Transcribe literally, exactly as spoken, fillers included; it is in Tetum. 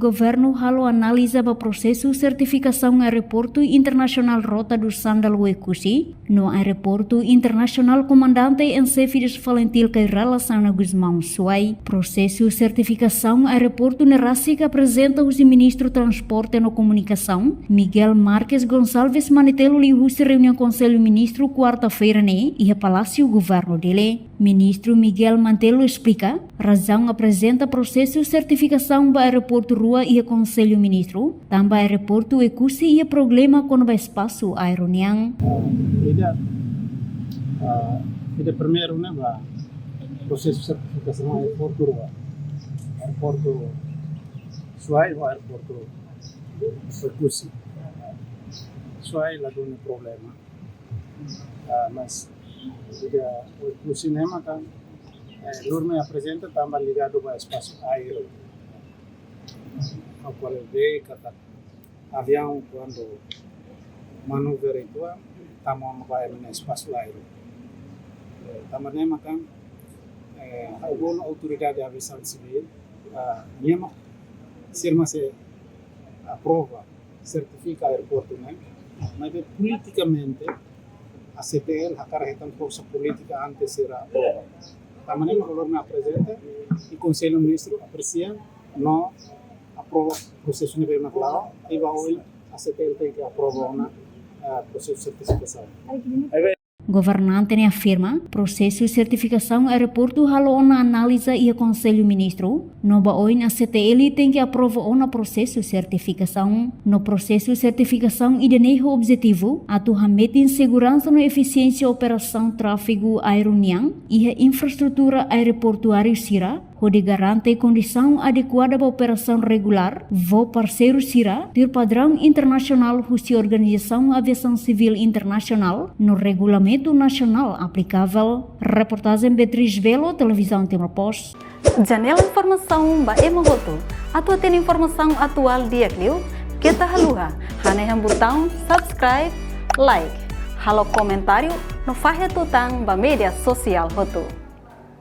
Governu halo analiza ba prosesu sertifikasaun Aeroportu Internasionál Rota do Sândalo Oekusi no Aeroportu Internasionál Comandante em Chefe das FALINTIL Kay Rala Xanana Gusmão Suai. Prosesu sertifikasaun aeroportu ne'e rasik aprezenta husi Ministru Transporte no Komunikasaun, Miguel Marques Gonçalves Manetelu, liuhusi reuniaun Konsellu Ministru kuarta-feira ne'e iha Palásiu Governu Dili. Ministru Miguel Manetelu esplika, razaun aprezenta prosesu sertifikasaun ba aeroportu rua iha Konsellu Ministru, tanba aeroportu Oekusi iha problema kona-ba espasu aéreu nian. Ida, ah, ida primeiru ne'e ba prosesu sertifikasaun aeroportu rua. Aeroportu Suai ho aeroportu Oekusi. Suai la duni problema. Ah, mas ida Oekusi ne'e maka, eh, norma aprezenta tanba ligadu ba espasu aéreu. Ao qual eu vejo katak aviaun kuandu manobra uitoan, tama ona ba nia espasu aéreu. Eh, tanba ne'e maka, eh, ha'u rona Autoridade Aviasaun Sivíl, ah, nia mak, sira mak sei aprova, sertifika aeroportu ne'e, maibé politikamente, ACTL hakarak hetan forsa polítika antes sira aprova. Tanba ne'e mak norma aprezenta, i Konsellu Ministru apresia, no aprova prosesu ne'ebé mak la'o, i ba oin ACTL tenke aprova ona, eh, prosesu sertifikasaun. Governante ne'e afirma, prosesu sertifikasaun aeroportu halo ona analiza iha Konsellu Ministru, no ba oin ACTL tenke aprova ona prosesu sertifikasaun. No prosesu sertifikasaun ida-ne'e ho objetivu atu hametin seguransa no efisiénsia operasaun tráfegu aéreu nian iha infraestrutura aeroportuáriu sira, hodi garante kondisaun adekuada ba operasaun regulár, voo parseiru sira, tuir padraun internasionál husi Organizasaun Aviasaun Sivíl Internasionál no regulamentu nasionál aplikavel. Reportajen Beatriz Belo, Televizaun Timor Post. Janela informasaun ba ema hotu. Atu hatene informasaun atuál di'ak liu, keta haluha hanehan butaun subscribe, like, halo komentáriu no fahe tutan ba média sosiál hotu.